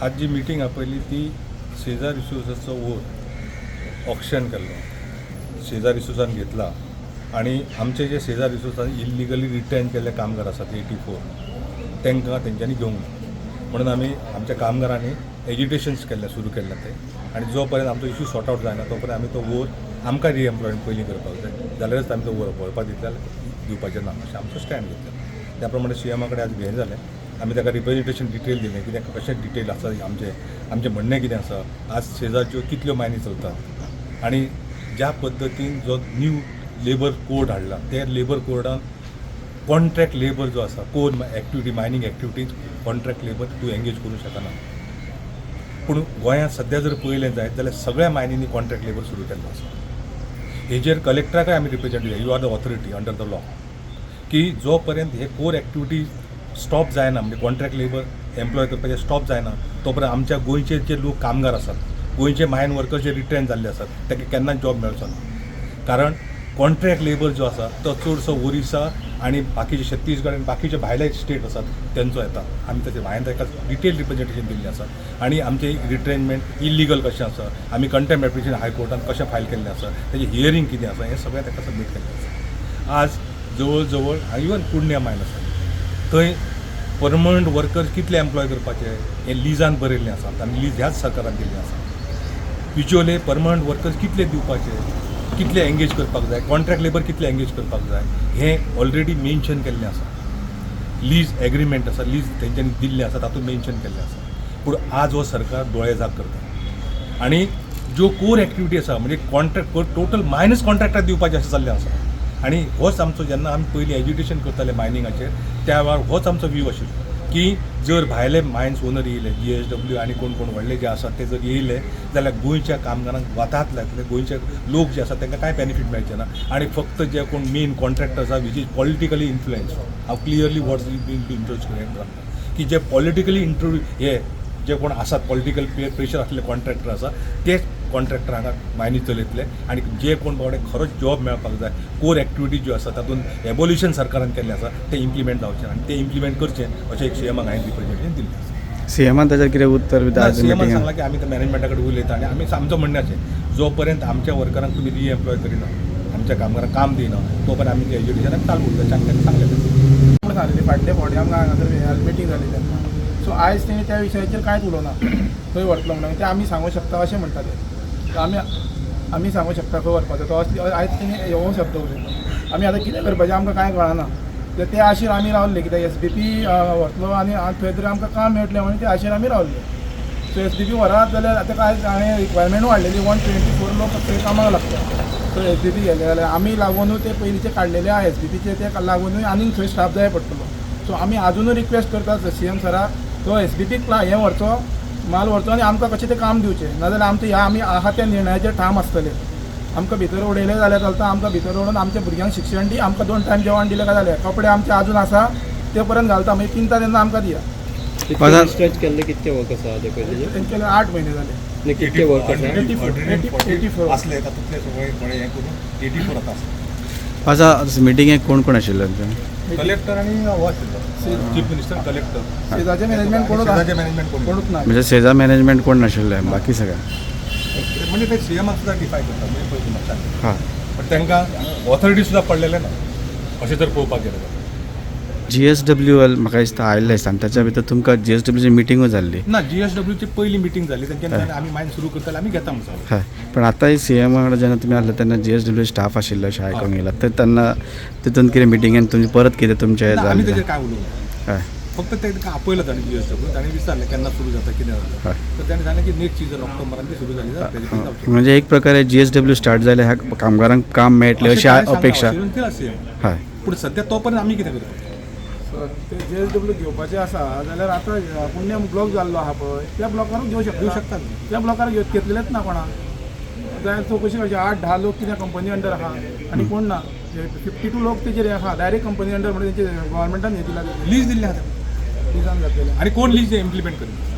आज जी मिटींग आपयली ती सेझार रिसोर्साचो ओर ऑक्शन केल्लो सेझार रिसोर्सान घेतला आनी आमचे जे सेझार रिसोर्सान इल्लिगली रिटेन केल्ले कामगार आसात 84, तांकां तेंच्यांनी घेवंक ना म्हणून आमी आमच्या कामगारांनी एजिटेशन्स केल्लें, सुरू केल्लें तें. आनी जो पर्यंत आमचो इशू सॉर्ट आवट जायना, तो पर्यंत आमी तो वोर आमकां रिएम्प्लॉयमेंट पयलीं करपाक जाय, जाल्यारच आमी तो वोर व्हरपाक दितले, जाल्यार दिवपाचें ना, अशें आमचो स्टँड घेतलो. त्या प्रमाणे सीएमा कडेन आज हें जालें. आमी ताका रिप्रेजेंटेशन डिटेल दिलें, कितें कशें डिटेल आसा, आमचें आमचें म्हणणें कितें आसा, आज सेजाच्यो कितल्यो मायनी चलतात आनी ज्या पद्दतीन जो न्यू लेबर कोड हाडला, ते लेबर कोडान कॉन्ट्रॅक्ट लेबर जो आसा, core activity, mining activities contract labour तूं एंगेज करूंक शकना. पूण गोंयांत सद्या जर पळयलें जायत जाल्यार सगळ्या मायनींनी कॉन्ट्रॅक्ट लेबर सुरू केल्लो आसा. हेजेर कलेक्टराकय आमी रिप्रेजेंट दिलें, you are the authority under the law, की जो पर्यंत हे कोर एक्टिविटी स्टॉप जायना, म्हणजे कॉन्ट्रॅक्ट लेबर एम्प्लॉय करपाचें स्टॉप जायना, तो पर्यंत आमच्या गोंयचे जे लोक कामगार आसात, गोंयचे मायन वर्कर जे रिट्रेन जाल्ले आसात, तांकां केन्नाच जॉब मेळचो ना. कारण कॉन्ट्रॅक्ट लेबर जो आसा तो चडसो ओरिसा आनी बाकीचे छत्तीसगड आनी बाकीचे भायले स्टेट आसात तेंचो येता. आमी तशें हांवें ताका डिटेल रिप्रेजेंटेशन दिल्लें आसा आनी आमचें रिट्रेनमेंट इल्लिगल कशें आसा, आमी कंटेम्प्ट एप्लिकेशन हायकोर्टान कशें फायल केल्लें आसा, तेजें हियरींग कितें आसा, हें सगळें ताका सबमीट केल्लें आसा. आज जवळ जवळ इवन कुडण्या मायन आसा, थंय परमनंट वर्कर कितले एम्प्लॉय करपाचे हें लिजान बरयल्लें आसा आनी लीज ह्याच सरकारान दिल्लें आसा. बिचोले परमनंट वर्कर्स कितले दिवपाचे, कितले एंगेज करपाक जाय, कॉन्ट्रॅक्ट लेबर कितले एंगेज करपाक जाय, हें ऑलरेडी मेन्शन केल्लें आसा. लीज एग्रीमेंट आसा, लीज तेंच्यांनी दिल्लें आसा, तातूंत मेन्शन केल्लें आसा. पूण आज हो सरकार दोळे झाक करता आनी ज्यो कोर एक्टिविटी आसा, म्हणजे कॉन्ट्रॅक्ट टोटल मायनस कॉन्ट्रॅक्टाक दिवपाचें अशें जाल्लें आसा. आनी होच आमचो, जेन्ना आमी पयलीं एज्युटेशन करताले मायनिंगाचेर, त्या वेळार होच आमचो व्यू आशिल्लो की जर भायले मायन्स ओनर येयले, जीएसडब्ल्यू आनी कोण कोण व्हडले जे आसात ते जर येयले जाल्यार गोंयच्या कामगारांक वाताहात लागतले, गोंयचे लोक जे आसात तांकां कांय बेनिफीट मेळचें ना आनी फक्त जे कोण मेन कॉन्ट्रॅक्टर आसा, which is politically influence, हांव क्लियरली वर्ड्स इंट्रोड्यूस करता की जे पॉलिटिकली इंट्रो हे जे कोण आसात, पॉलिटिकल प्रेशर आसले कॉन्ट्रॅक्टर आसा, ते कॉन्ट्रॅक्टर हांगा मायनी चलयतले आनी जे कोण बाबडे खरोच जॉब मेळपाक जाय, कोर एक्टिविटी ज्यो आसा तातूंत एबोलिशन सरकारान केल्लें आसा, तें इम्प्लिमेंट जावचें आनी तें इम्प्लिमेंट करचें अशें एक सीएमाक हांवें रिप्रेजेंटेशन दिल्लें आसा. सीएमान ताचेर कितें उत्तर बी आज सीएमान मिटिंगान? सांगलां की आमी त्या मॅनेजमेंटा कडेन उलयता आनी आमी आमचो म्हणणें अशें, जो पर्यंत आमच्या वर्करांक तुमी रिएम्प्लॉय करिना, आमच्या कामगारांक काम दिना, तो पर्यंत आमी तें एज्युटेशन आमी चालू उरता, अशें आमी तांकां सांगलें. म्हूण सांगलेली फाटले फावटी आमकां हांगासर मिटींग जाली तेन्ना. सो आयज तेणी त्या विशयाचेर कांयच उलोवना. खंय व्हरतलो म्हणून ते आमी सांगूंक शकता अशें म्हणटा ते. आमी आमी सांगूंक शकता खंय व्हरपाचो तो, असली आयज तेणी हो शब्द उलयलो. आमी आतां कितें करपाचें आमकां कांय कळना. ते आशेर आमी रावले कित्याक एसबीपी व्हरतलो आनी थंय तरी आमकां काम मेळटलें म्हणून ते आशेर आमी रावले. सो एसबीपी व्हरात जाल्यार आतां काय हांवें रिक्वायरमेंट वाडलेली, 124 लोक थंय कामाक लागता. सो एसबीपी गेले जाल्यार आमी लागुनूय ते पयलींचे काडलेले आहा एसबीपीचे, ते लागुनूय आनीक थंय स्टाफ जाय पडटलो. सो आमी आजुनूय रिक्वेस्ट करता सीएम सराक, तो एसबीपी हें व्हरचो, माल व्हरचो आनी आमकां कशें तें काम दिवचें, नाजाल्यार आमचें ह्या आमी आहा त्या निर्णयाचेर ठाम आसतले. आमकां भितर उडयलें जाल्यार चलता, आमकां भितर उडोवन आमच्या भुरग्यांक शिक्षण दी, आमकां दोन टायम जेवण दिलें काय जालें. कपडे आमचे आजून आसा ते पर्यंत घालता, मागीर पिंजता तेन्ना आमकां दिया. स्ट्रेच केल्ले कितके वर्क आसा ते पयलीं? तेंचे 8 म्हयने जाले. आनी कितके वर्क आसा? 84, 84. आसले, तातूंतले सगळे कोणे हें करून 84 आतां आसा. आसा मिटिंगेक कोण कोण आशिल्ले तुमचे? कलेक्टर आनी हो आशिल्लो, चीफ मिनिस्टर, कलेक्टर. सेजाचें मॅनेजमेंट कोणूच सेजाचें मॅनेजमेंट कोण कोणूच ना. म्हणजे सेजा मॅनेजमेंट कोण नाशिल्ले, बाकी सगळे? म्हणजे ते सीएमाक सुद्दां डिफाय करता, म्हणजे पयलीं लक्षात. पण तांकां ऑथॉरिटी सुद्दां पडलेलें ना, अशें जर पळोवपाक गेलें जाल्यार. जीएसडब्ल्यू एल म्हाका दिसता आयिल्लें आसता आनी ताच्या भितर तुमकां जीएसडब्ल्यूची मिटिंगूय जाल्ली. ना, जीएसडब्ल्यूची पयली मिटींग जाली तेंच्यांनी सांगलें, आमी मायन सुरू करतले, आमी घेता म्हणून सांगलें. हय, पण आतांय सीएमा कडेन जेन्ना तुमी आसले तेन्ना जीएसडब्ल्यू स्टाफ आशिल्लो अशें आयकूंक येयलां, तर तेन्ना तितून कितें मिटिंगेन तुमी परत कितें तुमचें ना, आमी जालें? तेजेर काय उलोवंक ना. फक्त ते ताका आपयलो ताणें जीएसडब्ल्यू, ताणें विचारलें केन्ना सुरू जाता, कितें जाता. तर ताणें सांगलें की नेक्स्ट सिजन ऑक्टोबरान ती सुरू जाली जाल्यार तेजे पयलीं जावचें. म्हणजे एक प्रकारे जीएसडब्ल्यू स्टार्ट जाल्यार ह्या कामगारांक काम मेळटलें अशी अपेक्षा. सीएम. पूण सद्या तो पर्यंत आमी कितें करपाचें? सर, ते जीएसडब्ल्यू घेवपाचे आसा जाल्यार आतां पुण्यम ब्लॉक जाल्लो आहा पळय, त्या ब्लॉकारूच घेवं शकता. घेवं शकता न्ही. त्या ब्लॉकार घेतलेलेच ना कोणाक. जाल्यार चवकशी करची, 8-10 लोक कितें कंपनी अंडर आहा आनी कोण ना. 52 लोक तेजेर आहा डायरेक्ट कंपनी अंडर, म्हणजे तेंचे गव्हर्मेंटान हें दिला. लीज दिल्ली आहा. लिजान जातलेले. आनी कोण लीज इम्प्लिमेंट करिना.